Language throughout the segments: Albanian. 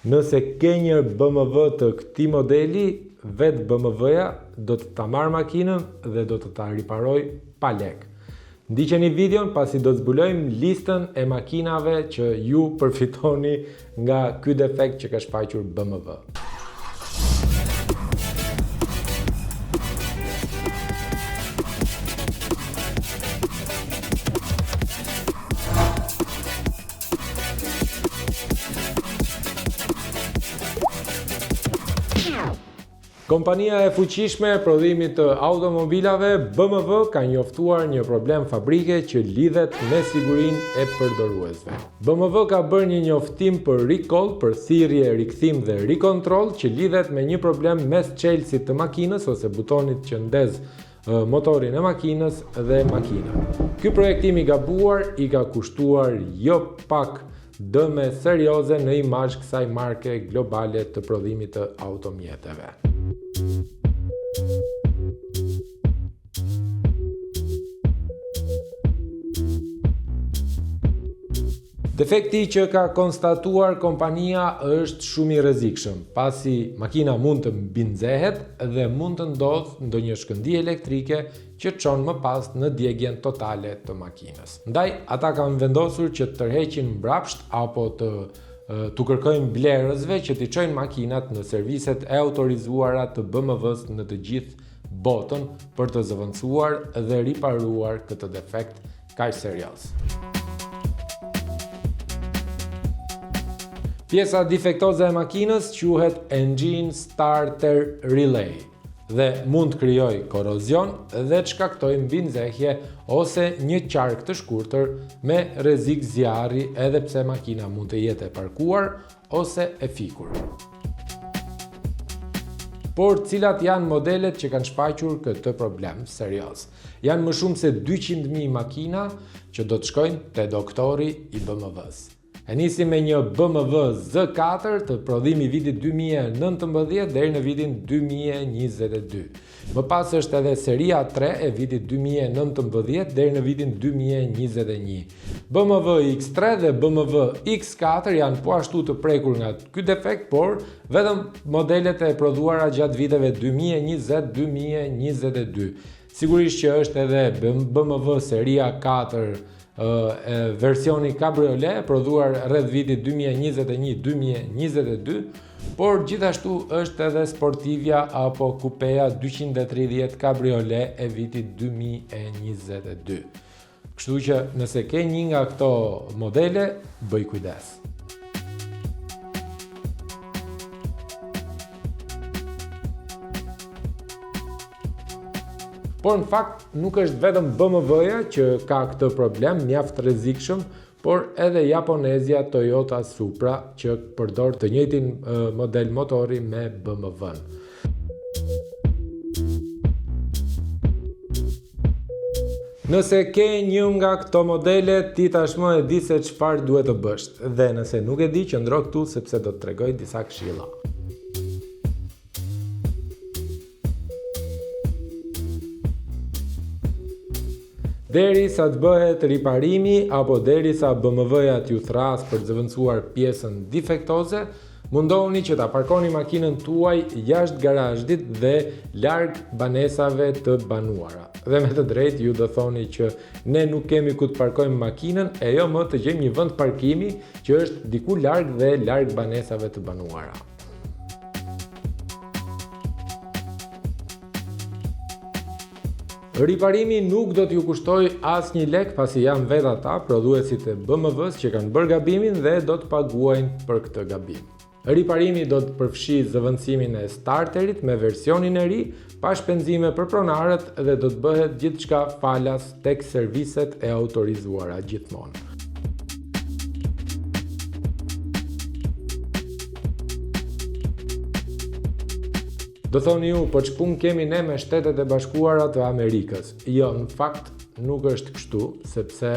Nëse ke një BMW të këtij modeli, vetë BMW-ja do të ta marrë makinën dhe do të ta riparojë pa lekë. Ndiqeni videon pasi do të zbulojmë listën e makinave që ju përfitoni nga ky defekt që ka shfaqur BMW. Kompania e fuqishme e prodhimit të automobilave BMW ka njoftuar një problem fabrike që lidhet me sigurinë e përdoruesve. BMW ka bërë një njoftim për recall, për thirrje, rikthim dhe rikontroll që lidhet me një problem mes çelësit të makinës ose butonit që ndez motorin e makinës dhe makinën. Ky projektim i gabuar i ka kushtuar jo pak dëme serioze në imazh kësaj marke globale të prodhimit të automjeteve. Defekti që ka konstatuar kompania është shumë i rrezikshëm, pasi makina mund të mbinxehet dhe mund të ndodhë ndonjë shkëndijë elektrike që çon më pas në djegien totale të makinës. Ndaj, ata kanë vendosur që të tërheqin mbrapsht apo të t'u kërkojnë blerësve që t'i çojnë makinat në serviset e autorizuara të BMW-së në të gjithë botën për të zëvendësuar dhe riparuar këtë defekt kaq serioz. Pjesa defektoze e makinës quhet Engine Starter Relay dhe mund të krijojë korrozion dhe të shkaktojë mbinxehje ose një qark të shkurtër me rrezik zjarri edhe pse makina mund të jetë e parkuar ose e fikur. Por cilat janë modelet që kanë shfaqur këtë problem serioz? Janë më shumë se 200.000 makina që do të shkojnë te doktori i BMW-së. E nisim me një BMW Z4 të prodhimi vitit 2019 deri në vitin 2022. Më pas është edhe seria 3 e vitit 2019 deri në vitin 2021. BMW X3 dhe BMW X4 janë po ashtu të prekur nga ky defekt, por vetëm modelet e prodhuara gjatë viteve 2020-2022. Sigurisht që është edhe BMW seria 4 versioni kabriolet, prodhuar rreth vitit 2021-2022, por gjithashtu është edhe sportivja apo kupeja 230 kabriolet e vitit 2022. Kështu që nëse ke një nga këto modele, bëj kujdes. Por në fakt nuk është vetëm BMW-ja që ka këtë problem mjaft rrezikshëm, por edhe japonezja Toyota Supra që përdor të njëjtin model motori me BMW-n. Nëse ke një nga këto modele, ti tashmë e di se çfarë duhet të bësh. Dhe nëse nuk e di, qëndro këtu sepse do të tregoj disa këshilla. Deri sa të bëhet riparimi apo deri sa BMW-ja t'ju thërrasë për të zëvendësuar pjesën defektoze, mundohuni që ta parkoni makinën tuaj jashtë garazhdit dhe larg banesave të banuara. Dhe me të drejtë ju do thoni që ne nuk kemi ku të parkojmë makinën e jo më të gjejmë një vend parkimi që është diku larg dhe larg banesave të banuara. Riparimi nuk do t'ju kushtojë asnjë lek pasi janë vetë ata prodhuesit e BMW-së që kanë bërë gabimin dhe do të paguajnë për këtë gabim. Riparimi do të përfshijë zëvendësimin e starterit me versionin e ri, pa shpenzime për pronarët dhe do të bëhet gjithçka falas tek serviset e autorizuara gjithmonë. Do thoni ju, po ç'punë kemi ne me Shtetet e Bashkuara të Amerikës? Jo, në fakt nuk është kështu, sepse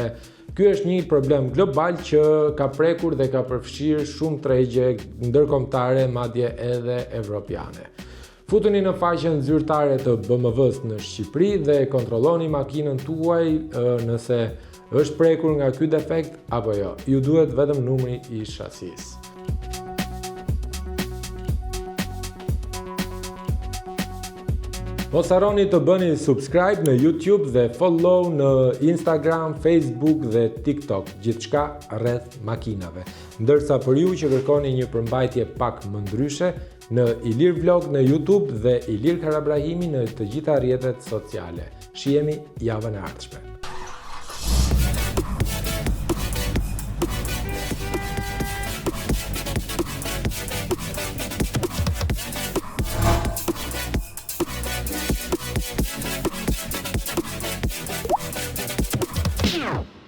ky është një problem global që ka prekur dhe ka përfshirë shumë tregje ndërkombëtare, madje edhe evropiane. Futuni në faqen zyrtare të BMW-së në Shqipëri dhe kontrolloni makinën tuaj nëse është prekur nga ky defekt apo jo. Ju duhet vetëm numri i shasisë. Mos harroni të bëni subscribe në YouTube dhe follow në Instagram, Facebook dhe TikTok, gjithçka rreth makinave. Ndërsa për ju që kërkoni një përmbajtje pak më ndryshe, në Ilir Vlog në YouTube dhe Ilir Karabrahimi në të gjitha rrjetet sociale. Shihemi javën e ardhshme.